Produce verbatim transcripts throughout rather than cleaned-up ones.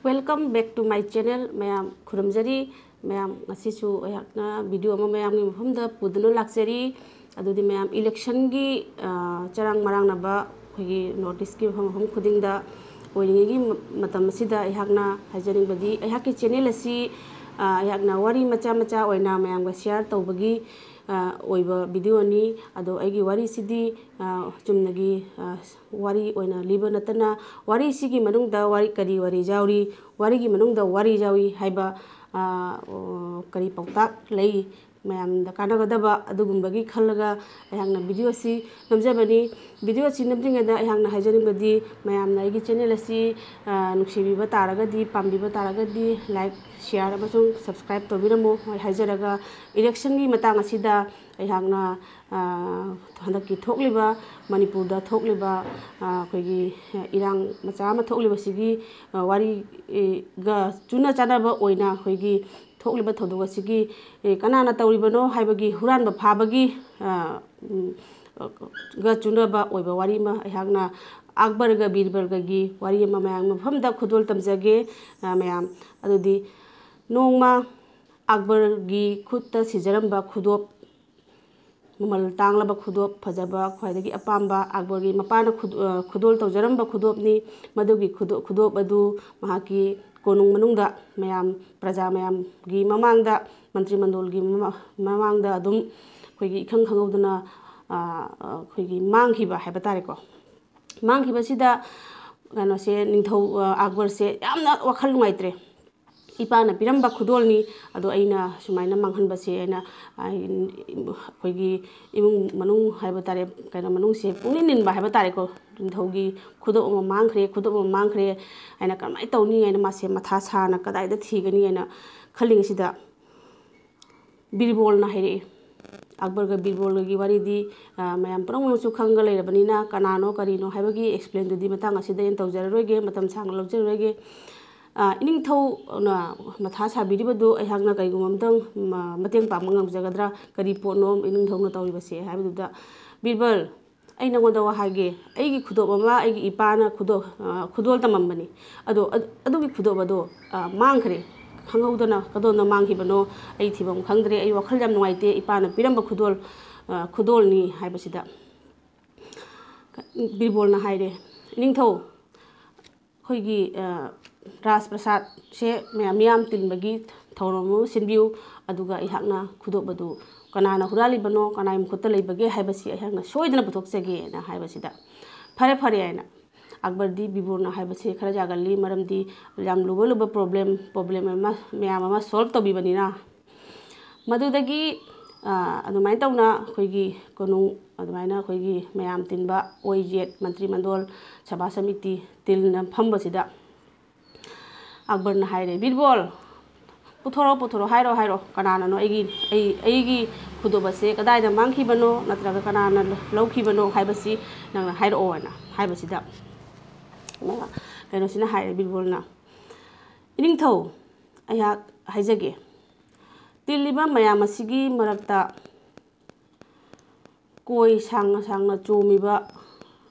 Welcome back to my channel. ꯃꯌꯥꯝ ꯈꯨꯔꯨꯝꯖꯔꯤ꯫ ꯃꯌꯥꯝ, ꯉꯁꯤꯁꯨ ꯑꯩꯍꯥꯛꯅ video ꯑꯃ ꯃꯌꯥꯝꯒꯤ ꯃꯐꯝꯗ ꯄꯨꯗꯨꯅ ꯂꯥꯛꯆꯔꯤ꯫ ꯑꯗꯨꯗꯤ ꯃꯌꯥꯝ, election ꯒꯤ, ꯑ, ꯆꯔꯥꯡ ꯃꯔꯥꯡꯅꯕ ꯑꯩꯈꯣꯏꯒꯤ North East ꯀꯤ ꯃꯐꯝ, ꯃꯐꯝ ꯈꯨꯗꯤꯡꯗ ꯑꯣꯏꯔꯤꯉꯩꯒꯤ ꯃ-, ꯃꯇꯝ ꯑꯁꯤꯗ ꯑꯩꯍꯥꯛꯅ ꯍꯥꯏꯖꯅꯤꯡꯕꯗꯤ, ꯑꯩꯍꯥꯛꯀꯤ channel ꯑꯁꯤ, ꯑ, ꯑꯩꯍꯥꯛꯅ ꯋꯥꯔꯤ ꯃꯆꯥ ꯃꯆꯥ ꯑꯣꯏꯅ ꯃꯌꯥꯝꯒ share ꯇꯧꯕꯒꯤ, ꯑ, ꯑꯣꯏꯕ video ꯅꯤ꯫ ꯑꯗꯣ ꯑꯩꯒꯤ ꯋꯥꯔꯤꯁꯤꯗꯤ, ꯑ, ꯆꯨꯝꯅꯒꯤ, ꯑ, ꯋꯥꯔꯤ ꯑꯣꯏꯅ ꯂꯤꯕ ꯅꯠꯇꯅ, ꯋꯥꯔꯤꯁꯤꯒꯤ ꯃꯅꯨꯡꯗ ꯋꯥꯔꯤ, ꯀꯔꯤ ꯋꯥꯔꯤ ꯌꯥꯎꯔꯤ, ꯋꯥꯔꯤꯒꯤ ꯃꯅꯨꯡꯗ ꯋꯥꯔꯤ ꯌꯥꯎꯏ ꯍꯥꯏꯕ, ꯑ, ꯑꯣ, ꯀꯔꯤ ꯄꯥꯎꯇꯥꯛ ꯂꯩ, ꯃꯌꯥꯝꯗ ꯀꯥꯟꯅꯒꯗꯕ ꯑꯗꯨꯒꯨꯝꯕꯒꯤ ꯈꯜꯂꯒ ꯑꯩꯍꯥꯛꯅ video ꯑꯁꯤ ꯅꯝꯖꯕꯅꯤ꯫ Video ꯑꯁꯤ ꯅꯝꯗ꯭ꯔꯤꯉꯩꯗ ꯑꯩꯍꯥꯛꯅ ꯍꯥꯏꯖꯅꯤꯡꯕꯗꯤ, ꯃꯌꯥꯝꯅ ꯑꯩꯒꯤ channel ꯑꯁꯤ, ꯑ, ꯅꯨꯡꯁꯤꯕꯤꯕ ꯇꯥꯔꯒꯗꯤ, ꯄꯥꯝꯕꯤꯕ ꯇꯥꯔꯒꯗꯤ, like, share ꯑꯃꯁꯨꯡ subscribe ꯇꯧꯕꯤꯔꯝꯃꯨ꯫ ꯍꯣꯏ, ꯍꯥꯏꯖꯔꯒ, election ꯒꯤ ꯃꯇꯥꯡ ꯑꯁꯤꯗ ꯑꯩꯍꯥꯛꯅ, ꯑ, ꯍꯟꯗꯛꯀꯤ ꯊꯣꯛꯂꯤꯕ, ꯃꯅꯤꯄꯨꯔꯗ ꯊꯣꯛꯂꯤꯕ, ꯑ, ꯑꯩꯈꯣꯏꯒꯤ ꯏꯔꯥꯡ ꯃꯆꯥ ꯑꯃ ꯊꯣꯛꯂꯤꯕꯁꯤꯒꯤ, ꯑ, ꯋꯥꯔꯤꯒ ꯆꯨꯅ ꯆꯥꯟꯅꯕ ꯑꯣꯏꯅ ꯑꯩꯈꯣꯏꯒꯤ ꯊꯣꯛꯂꯤꯕ ꯊꯧꯗꯣꯛ ꯑꯁꯤꯒꯤ, ꯑꯦ, ꯀꯅꯥꯅ ꯇꯧꯔꯤꯕꯅꯣ ꯍꯥꯏꯕꯒꯤ ꯍꯨꯔꯥꯟꯕ ꯐꯥꯕꯒꯤ, ꯑ, ꯎꯝ, ꯒ ꯆꯨꯅꯕ ꯑꯣꯏꯕ ꯋꯥꯔꯤ ꯑꯃ ꯑꯩꯍꯥꯛꯅ ꯑꯛꯕꯔꯒ ꯕꯤꯔꯕꯜꯒꯒꯤ ꯋꯥꯔꯤ ꯑꯃ ꯃꯌꯥꯝ ꯃꯐꯝꯗ ꯈꯨꯗꯣꯜ ꯇꯝꯖꯒꯦ꯫ ꯑ, ꯃꯌꯥꯝ, ꯑꯗꯨꯗꯤ ꯅꯣꯡꯃ ꯑꯛꯕꯔꯒꯤ ꯈꯨꯠꯇ ꯁꯤꯖꯔꯝꯕ ꯈꯨꯗꯣꯞ, ꯃꯃꯜ ꯇꯥꯡꯂꯕ ꯈꯨꯗꯣꯞ, ꯐꯖꯕ, ꯈ꯭ꯋꯥꯏꯗꯒꯤ ꯑꯄꯥꯝꯕ, ꯑꯛꯕꯔꯒꯤ ꯃꯄꯥꯅ ꯈꯨꯗ-, ꯑ, ꯈꯨꯗꯣꯜ ꯇꯧꯖꯔꯝꯕ ꯈꯨꯗꯣꯞꯅꯤ꯫ ꯃꯗꯨꯒꯤ ꯈꯨꯗꯣ-, ꯈꯨꯗꯣꯞ ꯑꯗꯨ ꯃꯍꯥꯛꯀꯤ ꯀꯣꯅꯨꯡ ꯃꯅꯨꯡꯗ ꯃꯌꯥꯝ, ꯄ꯭ꯔꯖꯥ ꯃꯌꯥꯝꯒꯤ ꯃꯃꯥꯡꯗ, ꯃꯟꯇ꯭ꯔꯤ ꯃꯟꯗꯣꯜꯒꯤ ꯃꯃꯥ-, ꯃꯃꯥꯡꯗ ꯑꯗꯨꯝ ꯑꯩꯈꯣꯏꯒꯤ ꯏꯈꯪ ꯈꯪꯍꯧꯗꯅ, ꯑ, ꯑ, ꯑꯩꯈꯣꯏꯒꯤ ꯃꯥꯡꯈꯤꯕ ꯍꯥꯏꯕ ꯇꯥꯔꯦꯀꯣ꯫ ꯃꯥꯡꯈꯤꯕꯁꯤꯗ ꯀꯩꯅꯣꯁꯦ, ꯅꯤꯡꯊꯧ, ꯑ, ꯑꯛꯕꯔꯁꯦ ꯌꯥꯝꯅ ꯋꯥꯈꯜ ꯅꯨꯡꯉꯥꯏꯇ꯭ꯔꯦ꯫ "ꯏꯄꯥꯅ ꯄꯤꯔꯝꯕ ꯈꯨꯗꯣꯜꯅꯤ, ꯑꯗꯣ ꯑꯩꯅ ꯁꯨꯃꯥꯏꯅ ꯃꯥꯡꯍꯟꯕꯁꯦ ꯑꯩꯅ, ꯑ, ꯑꯩꯈꯣꯏꯒꯤ ꯏꯃꯨꯡ ꯃꯅꯨꯡ ꯍꯥꯏꯕ ꯇꯥꯔꯦ, ꯀꯩꯅꯣ, ꯃꯅꯨꯡꯁꯦ ꯄꯨꯛꯅꯤꯡ ꯅꯤꯟꯕ ꯍꯥꯏꯕ ꯇꯥꯔꯦꯀꯣ꯫ ꯅꯤꯡꯊꯧꯒꯤ ꯈꯨꯗꯣꯞ ꯑꯃ ꯃꯥꯡꯈ꯭ꯔꯦ, ꯈꯨꯗꯣꯞ ꯑꯃ ꯃꯥꯡꯈ꯭ꯔꯦ ꯍꯥꯏꯅ ꯀꯃꯥꯏꯅ ꯇꯧꯅꯤ?" ꯍꯥꯏꯅ ꯃꯥꯁꯦ ꯃꯊꯥ ꯁꯥꯅ ꯀꯗꯥꯏꯗ ꯊꯤꯒꯅꯤ ꯍꯥꯏꯅ ꯈꯜꯂꯤꯉꯩꯁꯤꯗ, ꯕꯤꯔꯕꯣꯜꯅ ꯍꯥꯏꯔꯛꯑꯦ꯫ ꯑꯛꯕꯔꯒ ꯕꯤꯔꯕꯣꯜꯒꯒꯤ ꯋꯥꯔꯤꯗꯤ, ꯑ, ꯃꯌꯥꯝ ꯄꯨꯝꯅꯃꯛꯅꯁꯨ ꯈꯪꯉꯒ ꯂꯩꯔꯕꯅꯤꯅ, ꯀꯅꯥꯅꯣ ꯀꯔꯤꯅꯣ ꯍꯥꯏꯕꯒꯤ explain ꯗꯨꯗꯤ ꯃꯇꯥꯡ ꯑꯁꯤꯗ ꯑꯩꯅ ꯇꯧꯖꯔꯔꯣꯏꯒꯦ, ꯃꯇꯝ ꯁꯥꯡꯅ ꯂꯧꯖꯔꯔꯣꯏꯒꯦ꯫ ꯑ, ꯏꯅꯤꯡꯊꯧꯅ ꯃꯊꯥ ꯁꯥꯕꯤꯔꯤꯕꯗꯨ ꯑꯩꯍꯥꯛꯅ ꯀꯔꯤꯒꯨꯝꯕ ꯑꯃꯇꯪ ꯃ-, ꯃꯇꯦꯡ ꯄꯥꯡꯕ ꯉꯝꯖꯒꯗ꯭ꯔꯥ? ꯀꯔꯤ ꯄꯣꯠꯅꯣ ꯏꯅꯤꯡꯊꯧꯅ ꯇꯧꯔꯤꯕꯁꯦ? ꯍꯥꯏꯕꯗꯨꯗ, "ꯕꯤꯔꯕꯜ, ꯑꯩ ꯅꯉꯣꯟꯗ ꯋꯥ ꯍꯥꯏꯒꯦ꯫ ꯑꯩꯒꯤ ꯈꯨꯗꯣꯞ ꯑꯃ ꯑꯩꯒꯤ ꯏꯄꯥꯅ ꯈꯨꯗꯣ-, ꯑ, ꯈꯨꯗꯣꯜ ꯇꯝꯃꯝꯕꯅꯤ꯫ ꯑꯗꯣ ꯑꯗ-, ꯑꯗꯨꯒꯤ ꯈꯨꯗꯣꯞ ꯑꯗꯣ, ꯑ, ꯃꯥꯡꯈ꯭ꯔꯦ꯫ ꯈꯪꯍꯧꯗꯅ ꯀꯗꯣꯝꯗ ꯃꯥꯡꯈꯤꯕꯅꯣ ꯑꯩ ꯊꯤꯐꯝ ꯈꯪꯗ꯭ꯔꯦ꯫ ꯑꯩ ꯋꯥꯈꯜ ꯌꯥꯝ ꯅꯨꯡꯉꯥꯏꯇꯦ꯫ ꯏꯄꯥꯅ ꯄꯤꯔꯝꯕ ꯈꯨꯗꯣꯜ, ꯑ, ꯈꯨꯗꯣꯜꯅꯤ ꯍꯥꯏꯕꯁꯤꯗ ꯕꯤꯔꯕꯣꯜꯅ ꯍꯥꯏꯔꯦ, "ꯏꯅꯤꯡꯊꯧ, ꯑꯩꯈꯣꯏꯒꯤ, ꯑ, ꯔꯥꯖ ꯄ꯭ꯔꯁꯥꯠꯁꯦ ꯃꯌꯥꯝ ꯃꯤꯌꯥꯝ ꯇꯤꯟꯕꯒꯤ ꯊꯧꯔꯝ ꯑꯃ ꯁꯤꯟꯕꯤꯌꯨ, ꯑꯗꯨꯒ ꯑꯩꯍꯥꯛꯅ ꯈꯨꯗꯣꯞ ꯑꯗꯨ ꯀꯅꯥꯅ ꯍꯨꯔꯥꯜꯂꯤꯕꯅꯣ, ꯀꯅꯥꯒꯤ ꯃꯈꯨꯠꯇ ꯂꯩꯕꯒꯦ ꯍꯥꯏꯕꯁꯤ ꯑꯩꯍꯥꯛꯅ ꯁꯣꯏꯗꯅ ꯄꯨꯊꯣꯛꯆꯒꯦꯅ" ꯍꯥꯏꯕꯁꯤꯗ, "ꯐꯔꯦ, ꯐꯔꯦ" ꯍꯥꯏꯅ ꯑꯛꯕꯔꯗꯤ ꯕꯤꯔꯕꯣꯜꯅ ꯍꯥꯏꯕꯁꯦ ꯈꯔ ꯌꯥꯒꯜꯂꯤ, ꯃꯔꯝꯗꯤ ꯌꯥꯝ ꯂꯨꯕ ꯂꯨꯕ problem, problem ꯑꯃ, ꯃꯌꯥꯝ ꯑꯃ solve ꯇꯧꯕꯤꯕꯅꯤꯅ꯫ ꯃꯗꯨꯗꯒꯤ, ꯑ, ꯑꯗꯨꯃꯥꯏꯅ ꯇꯧꯅ ꯑꯩꯈꯣꯏꯒꯤ ꯀꯣꯅꯨꯡ, ꯑꯗꯨꯃꯥꯏꯅ ꯑꯩꯈꯣꯏꯒꯤ ꯃꯌꯥꯝ ꯇꯤꯟꯕ ꯑꯣꯏ ꯌꯦꯠ, ꯃꯟꯇ꯭ꯔꯤ ꯃꯟꯗꯣꯜ, ꯁꯚꯥ ꯁꯃꯤꯇꯤ ꯇꯤꯜꯅ ꯐꯝꯕꯁꯤꯗ ꯑꯛꯕꯔꯅ ꯍꯥꯏꯔꯦ, "ꯕꯤꯔꯕꯣꯜ, ꯄꯨꯊꯣꯔꯛꯑꯣ, ꯄꯨꯊꯣꯔꯛꯑꯣ, ꯍꯥꯏꯔꯣ, ꯍꯥꯏꯔꯣ, ꯀꯅꯥꯅꯅꯣ ꯑꯩꯒꯤ, ꯑꯩ, ꯑꯩꯒꯤ ꯈꯨꯗꯣꯞ ꯑꯁꯦ ꯀꯗꯥꯏꯗ ꯃꯥꯡꯈꯤꯕꯅꯣ, ꯅꯠꯇ꯭ꯔꯒ ꯀꯅꯥꯅ ꯂꯧꯈꯤꯕꯅꯣ ꯍꯥꯏꯕꯁꯤ ꯅꯪꯅ ꯍꯥꯏꯔꯛꯑꯣ" ꯍꯥꯏꯅ ꯍꯥꯏꯕꯁꯤꯗ, ꯀꯩꯅꯣꯁꯤꯅ ꯍꯥꯏꯔꯦ, ꯕꯤꯔꯕꯣꯜꯅ, "ꯏꯅꯤꯡꯊꯧ, ꯑꯩꯍꯥꯛ ꯍꯥꯏꯖꯒꯦ, ꯇꯤꯜꯂꯤꯕ ꯃꯌꯥꯝ ꯑꯁꯤꯒꯤ ꯃꯔꯛꯇ ꯀꯣꯏ ꯁꯥꯡꯅ ꯁꯥꯡꯅ ꯆꯣꯝꯃꯤꯕ",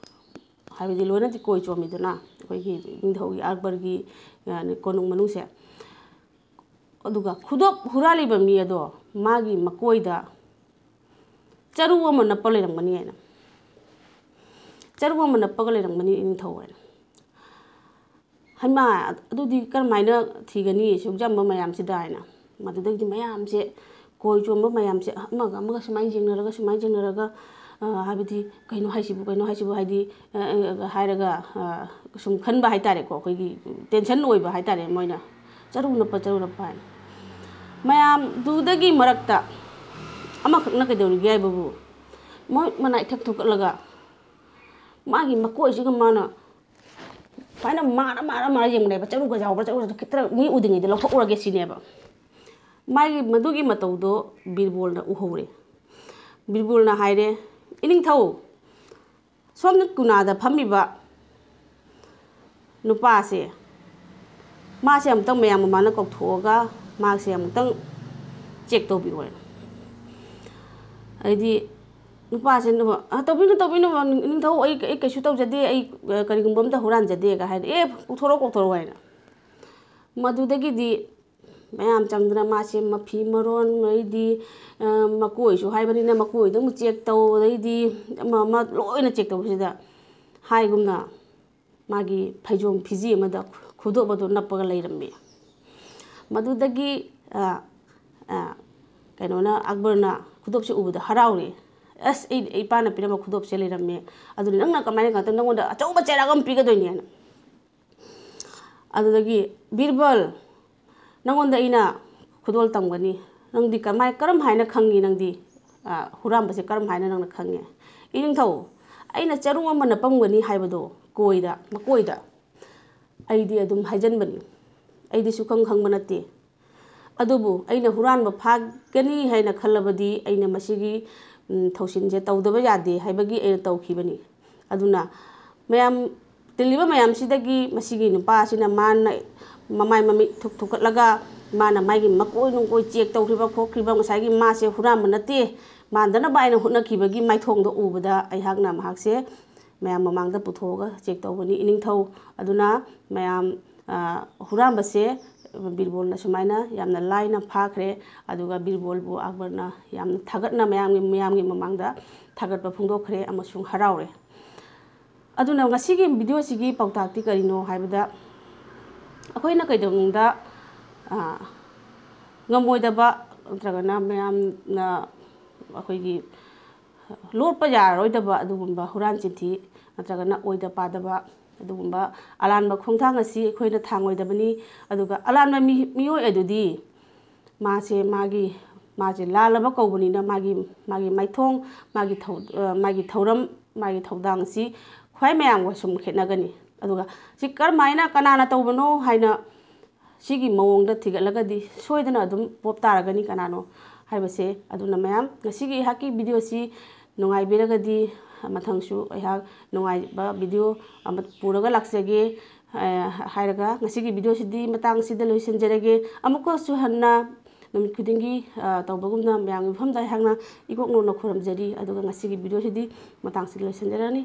ꯍꯥꯏꯕꯗꯤ ꯂꯣꯏꯅꯗꯤ ꯀꯣꯏ ꯆꯣꯝꯃꯤꯗꯅ ꯑꯩꯈꯣꯏꯒꯤ ꯅꯤꯡꯊꯧꯒꯤ ꯑꯛꯕꯔꯒꯤ, ꯑ, ꯀꯣꯅꯨꯡ ꯃꯅꯨꯡꯁꯦ, ꯑꯗꯨꯒ ꯈꯨꯗꯣꯞ ꯍꯨꯔꯥꯜꯂꯤꯕ ꯃꯤ ꯑꯗꯣ ꯃꯥꯒꯤ ꯃꯀꯣꯏꯗ ꯆꯔꯨ ꯑꯃ ꯅꯞꯄ ꯂꯩꯔꯝꯒꯅꯤ ꯍꯥꯏꯅ, "ꯆꯔꯨ ꯑꯃ ꯅꯞꯄꯒ ꯂꯩꯔꯝꯒꯅꯤ ꯏꯅꯤꯡꯊꯧ" ꯍꯥꯏꯅ꯫ "ꯍꯩꯃꯥ, ꯑꯗꯨꯗꯤ ꯀꯔꯝꯍꯥꯏꯅ ꯊꯤꯒꯅꯤ ꯑꯁꯨꯛ ꯌꯥꯝꯕ ꯃꯌꯥꯝꯁꯤꯗ?" ꯍꯥꯏꯅ꯫ ꯃꯗꯨꯗꯒꯤꯗꯤ ꯃꯌꯥꯝꯁꯦ, ꯀꯣꯏ ꯆꯣꯝꯕ ꯃꯌꯥꯝꯁꯦ ꯑꯃꯒ ꯑꯃꯒ ꯁꯨꯃꯥꯏꯅ ꯌꯦꯡꯅꯔꯒ, ꯁꯨꯃꯥꯏꯅ ꯌꯦꯡꯅꯔꯒ, ꯑ, ꯍꯥꯏꯕꯗꯤ, "ꯀꯩꯅꯣ ꯍꯥꯏꯁꯤꯕꯨ, ꯀꯩꯅꯣ ꯍꯥꯏꯁꯤꯕꯨ?" ꯍꯥꯏꯗꯤ, ꯑ, ꯑ, ꯍꯥꯏꯔꯒ, ꯑ, ꯁꯨꯝ ꯈꯟꯕ ꯍꯥꯏꯇꯥꯔꯦꯀꯣ, ꯑꯩꯈꯣꯏꯒꯤ tension ꯑꯣꯏꯕ ꯍꯥꯏꯇꯥꯔꯦ ꯃꯣꯏꯅ꯫ "ꯆꯔꯨ ꯅꯞꯄ, ꯆꯔꯨ ꯅꯞꯄ" ꯍꯥꯏꯅ꯫ ꯃꯌꯥꯝꯗꯨꯗꯒꯤ ꯃꯔꯛꯇ ꯑꯃꯈꯛꯅ ꯀꯩꯗꯧꯔꯤꯒꯦ ꯍꯥꯏꯕꯕꯨ, ꯃꯣꯏ ꯃꯅꯥ ꯏꯊꯛ ꯊꯣꯛꯀꯠꯂꯒ ꯃꯥꯒꯤ ꯃꯀꯣꯏꯁꯤꯒ ꯃꯥꯅ ꯁꯨꯃꯥꯏꯅ ꯃꯥꯔ, ꯃꯥꯔ, ꯃꯥꯔ ꯌꯦꯡꯕꯅꯦꯕ꯫ ꯆꯔꯨꯒ ꯌꯥꯎꯕ꯭ꯔꯥ, ꯆꯔꯨꯒ ꯈꯤꯇꯪ ꯃꯤ ꯎꯗ꯭ꯔꯤꯉꯩꯗ ꯂꯧꯊꯣꯛꯎꯔꯒꯦ ꯁꯤꯅꯦꯕ꯫ ꯃꯥꯒꯤ ꯃꯗꯨꯒꯤ ꯃꯇꯧꯗꯣ ꯕꯤꯔꯕꯣꯜꯅ ꯎꯍꯧꯔꯦ꯫ ꯕꯤꯔꯕꯣꯜꯅ ꯍꯥꯏꯔꯦ, "ꯏꯅꯤꯡꯊꯧ, ꯁꯣꯝꯗ ꯀꯨꯅꯥꯗ ꯐꯝꯃꯤꯕ ꯅꯨꯄꯥꯁꯦ, ꯃꯥꯁꯦ ꯑꯃꯨꯛꯇꯪ ꯃꯌꯥꯝ ꯃꯃꯥꯡꯗ ꯀꯧꯊꯣꯛꯑꯒ ꯃꯥꯁꯦ ꯑꯃꯨꯛꯇꯪ check ꯇꯧꯕꯤꯔꯣ" ꯍꯥꯏꯅ꯫ ꯍꯥꯏꯗꯤ ꯅꯨꯄꯥꯁꯤꯅ, "ꯑ, ꯇꯧꯕꯤꯅꯨ, ꯇꯧꯕꯤꯅꯨ, ꯅꯤꯡꯊꯧ, ꯑꯩ, ꯑꯩ ꯀꯩꯁꯨ ꯇꯧꯖꯗꯦ, ꯑꯩ, ꯑ, ꯀꯔꯤꯒꯨꯝꯕ ꯑꯝꯇ ꯍꯨꯔꯥꯟꯖꯗꯦꯒ" ꯍꯥꯏꯅ, "ꯑꯦ, ꯀꯣꯛꯊꯣꯔꯛꯑꯣ, ꯀꯣꯛꯊꯣꯔꯛꯑꯣ" ꯍꯥꯏꯅ꯫ ꯃꯗꯨꯗꯒꯤꯗꯤ ꯃꯌꯥꯝ ꯆꯪꯗꯅ ꯃꯥꯁꯦ ꯃꯐꯤ ꯃꯔꯣꯟ, ꯑꯗꯩꯗꯤ, ꯑ, ꯃꯀꯣꯏꯁꯨ ꯍꯥꯏꯕꯅꯤꯅ ꯃꯀꯣꯏꯗ ꯑꯃꯨꯛ ꯆꯦꯛ ꯇꯧ, ꯑꯗꯩꯗꯤ ꯑꯃ ꯑꯃ ꯂꯣꯏꯅ ꯆꯦꯛ ꯇꯧꯕꯁꯤꯗ ꯍꯥꯏꯒꯨꯝꯅ ꯃꯥꯒꯤ ꯐꯩꯖꯣꯝ ꯐꯤꯖꯤ ꯑꯃꯗ ꯈꯨꯗꯣꯞ ꯑꯗꯨ ꯅꯞꯄꯒ ꯂꯩꯔꯝꯃꯤ꯫ ꯃꯗꯨꯗꯒꯤ, ꯑ, ꯑ, ꯀꯩꯅꯣꯅ, ꯑꯛꯕꯔꯅ ꯈꯨꯗꯣꯞꯁꯦ ꯎꯕꯗ ꯍꯔꯥꯎꯔꯦ꯫ "ꯑꯁ, ꯑꯩ, ꯑꯩ ꯏꯄꯥꯅ ꯄꯤꯔꯝꯕ ꯈꯨꯗꯣꯞꯁꯦ ꯂꯩꯔꯝꯃꯦ, ꯑꯗꯨꯅ ꯅꯪꯅ ꯀꯃꯥꯏꯅ ꯀꯩꯅꯣ ꯇꯧ-, ꯅꯪꯉꯣꯟꯗ ꯑꯆꯧꯕ ꯆꯩꯔꯥꯛ ꯑꯃ ꯄꯤꯒꯗꯣꯏꯅꯦꯅ"꯫ ꯑꯗꯨꯗꯒꯤ, "ꯕꯤꯔꯕꯜ, ꯅꯪꯉꯣꯟꯗ ꯑꯩꯅ ꯈꯨꯗꯣꯜ ꯇꯝꯒꯅꯤ꯫ ꯅꯪꯗꯤ ꯀꯃꯥꯏ-, ꯀꯔꯝ ꯍꯥꯏꯅ ꯈꯪꯉꯤ ꯅꯪꯗꯤ? ꯑ, ꯍꯨꯔꯥꯟꯕꯁꯦ ꯀꯔꯝ ꯍꯥꯏꯅ ꯅꯪꯅ ꯈꯪꯉꯦ?" "ꯏꯅꯤꯡꯊꯧ, ꯑꯩꯅ ꯆꯔꯨ ꯑꯃ ꯅꯞꯄꯝꯒꯅꯤ ꯍꯥꯏꯕꯗꯣ ꯀꯣꯏꯗ, ꯃꯀꯣꯏꯗ, ꯑꯩꯗꯤ ꯑꯗꯨꯝ ꯍꯥꯏꯖꯟꯕꯅꯤ꯫ ꯑꯩꯗꯤ ꯁꯨꯈꯪ ꯈꯪꯕ ꯅꯠꯇꯦ꯫ ꯑꯗꯨꯕꯨ ꯑꯩꯅ ꯍꯨꯔꯥꯟꯕ ꯐꯥꯒꯅꯤ ꯍꯥꯏꯅ ꯈꯜꯂꯕꯗꯤ ꯑꯩꯅ ꯃꯁꯤꯒꯤ, ꯎꯝ, ꯊꯧꯁꯤꯟꯁꯦ ꯇꯧꯗꯕ ꯌꯥꯗꯦ ꯍꯥꯏꯕꯒꯤ ꯑꯩꯅ ꯇꯧꯈꯤꯕꯅꯤ꯫ ꯑꯗꯨꯅ ꯃꯌꯥꯝ ꯇꯤꯜꯂꯤꯕ ꯃꯌꯥꯝꯁꯤꯗꯒꯤ ꯃꯁꯤꯒꯤ ꯅꯨꯄꯥ ꯑꯁꯤꯅ ꯃꯥꯅ ꯃꯃꯥꯏ ꯃꯃꯤꯠ ꯊꯨꯛ ꯊꯨꯛꯀꯠꯂꯒ ꯃꯥꯅ ꯃꯥꯒꯤ ꯃꯀꯣꯏ ꯅꯨꯡꯀꯣꯏ ꯆꯦꯛ ꯇꯧꯈ꯭ꯔꯤꯕ ꯈꯣꯠꯈ꯭ꯔꯤꯕ, ꯉꯁꯥꯏꯒꯤ ꯃꯥꯁꯦ ꯍꯨꯔꯥꯟꯕ ꯅꯠꯇꯦ, ꯃꯥꯟꯗꯅꯕ ꯍꯥꯏꯅ ꯍꯣꯠꯅꯈꯤꯕꯒꯤ ꯃꯥꯏꯊꯣꯡꯗꯣ ꯎꯕꯗ ꯑꯩꯍꯥꯛꯅ ꯃꯍꯥꯛꯁꯦ ꯃꯌꯥꯝ ꯃꯃꯥꯡꯗ ꯄꯨꯊꯣꯛꯑꯒ ꯆꯦꯛ ꯇꯧꯕꯅꯤ꯫ ꯏꯅꯤꯡꯊꯧ ꯑꯗꯨꯅ ꯃꯌꯥꯝ, ꯑ, ꯍꯨꯔꯥꯟꯕꯁꯦ ꯕꯤꯔꯕꯣꯜꯅ ꯁꯨꯃꯥꯏꯅ ꯌꯥꯝꯅ ꯂꯥꯏꯅ ꯐꯥꯈ꯭ꯔꯦ꯫ ꯑꯗꯨꯒ ꯕꯤꯔꯕꯣꯜꯕꯨ ꯑꯛꯕꯔꯅ ꯌꯥꯝꯅ ꯊꯥꯒꯠꯅ ꯃꯌꯥꯝꯒꯤ, ꯃꯤꯌꯥꯝꯒꯤ ꯃꯃꯥꯡꯗ ꯊꯥꯒꯠꯄ ꯐꯣꯡꯗꯣꯛꯈ꯭ꯔꯦ ꯑꯃꯁꯨꯡ ꯍꯔꯥꯎꯔꯦ꯫ ꯑꯗꯨꯅ ꯉꯁꯤꯒꯤ ꯚꯤꯗꯤꯑꯣꯁꯤꯒꯤ ꯄꯥꯎꯇꯥꯛꯇꯤ ꯀꯔꯤꯅꯣ ꯍꯥꯏꯕꯗ, ꯑꯩꯈꯣꯏꯅ ꯀꯩꯗꯧꯅꯨꯡꯗ, ꯑ, ꯉꯝꯃꯣꯏꯗꯕ ꯅꯠꯇ꯭ꯔꯒꯅ ꯃꯌꯥꯝꯅ ꯑꯩꯈꯣꯏꯒꯤ ꯂꯣꯠꯄ ꯌꯥꯔꯔꯣꯏꯗꯕ ꯑꯗꯨꯒꯨꯝꯕ ꯍꯨꯔꯥꯟ ꯆꯤꯟꯊꯤ ꯅꯠꯇ꯭ꯔꯒꯅ ꯑꯣꯏꯗ ꯄꯥꯗꯕ ꯑꯗꯨꯒꯨꯝꯕ ꯑꯂꯥꯟꯕ ꯈꯣꯡꯊꯥꯡ ꯑꯁꯤ ꯑꯩꯈꯣꯏꯅ ꯊꯥꯡꯉꯣꯏꯗꯕꯅꯤ꯫ ꯑꯗꯨꯒ ꯑꯂꯥꯟꯕ ꯃꯤ-, ꯃꯤꯑꯣꯏ ꯑꯗꯨꯗꯤ ꯃꯥꯁꯦ ꯃꯥꯒꯤ, ꯃꯥꯁꯦ ꯂꯥꯜꯂꯕ ꯀꯧꯕꯅꯤꯅ ꯃꯥꯒꯤ, ꯃꯥꯒꯤ ꯃꯥꯏꯊꯣꯡ, ꯃꯥꯒꯤ ꯊꯧ-, ꯑ, ꯃꯥꯒꯤ ꯊꯧꯔꯝ, ꯃꯥꯒꯤ ꯊꯧꯗꯥꯡ ꯑꯁꯤ ꯈ꯭ꯋꯥꯏ ꯃꯌꯥꯝꯒ ꯁꯨꯝ ꯈꯦꯠꯅꯒꯅꯤ꯫ ꯑꯗꯨꯒ ꯁꯤ ꯀꯔꯝꯍꯥꯏꯅ, ꯀꯅꯥꯅ ꯇꯧꯕꯅꯣ ꯍꯥꯏꯅ ꯁꯤꯒꯤ ꯃꯑꯣꯡꯗ ꯊꯤꯒꯠꯂꯒꯗꯤ ꯁꯣꯏꯗꯅ ꯑꯗꯨꯝ ꯄꯣꯞ ꯇꯥꯔꯒꯅꯤ ꯀꯅꯥꯅꯣ ꯍꯥꯏꯕꯁꯦ꯫ ꯑꯗꯨꯅ ꯃꯌꯥꯝ, ꯉꯁꯤꯒꯤ ꯑꯩꯍꯥꯛꯀꯤ ꯚꯤꯗꯤꯑꯣꯁꯤ ꯅꯨꯡꯉꯥꯏꯕꯤꯔꯒꯗꯤ ꯃꯊꯪꯁꯨ ꯑꯩꯍꯥꯛ ꯅꯨꯡꯉꯥꯏꯕ ꯚꯤꯗꯤꯑꯣ ꯑꯃ ꯄꯨꯔꯒ ꯂꯥꯛꯆꯒꯦ, ꯑ, ꯍꯥꯏꯔꯒ ꯉꯁꯤꯒꯤ ꯚꯤꯗꯤꯑꯣꯁꯤꯗꯤ ꯃꯇꯥꯡ ꯑꯁꯤꯗ ꯂꯣꯏꯁꯤꯟꯖꯔꯒꯦ꯫ ꯑꯃꯨꯛꯀꯁꯨ ꯍꯟꯅ ꯅꯨꯃꯤꯠ ꯈꯨꯗꯤꯡꯒꯤ ꯇꯧꯕꯒꯨꯝꯅ ꯃꯌꯥꯝꯒꯤ ꯃꯐꯝꯗ ꯑꯩꯍꯥꯛꯅ ꯏꯀꯣꯛ ꯅꯧꯅ ꯈꯨꯔꯨꯝꯖꯔꯤ꯫ ꯑꯗꯨꯒ ꯉꯁꯤꯒꯤ ꯚꯤꯗꯤꯑꯣꯁꯤꯗꯤ ꯃꯇꯥꯡꯁꯤꯗ ꯂꯣꯏꯁꯤꯟꯖꯔꯅꯤ꯫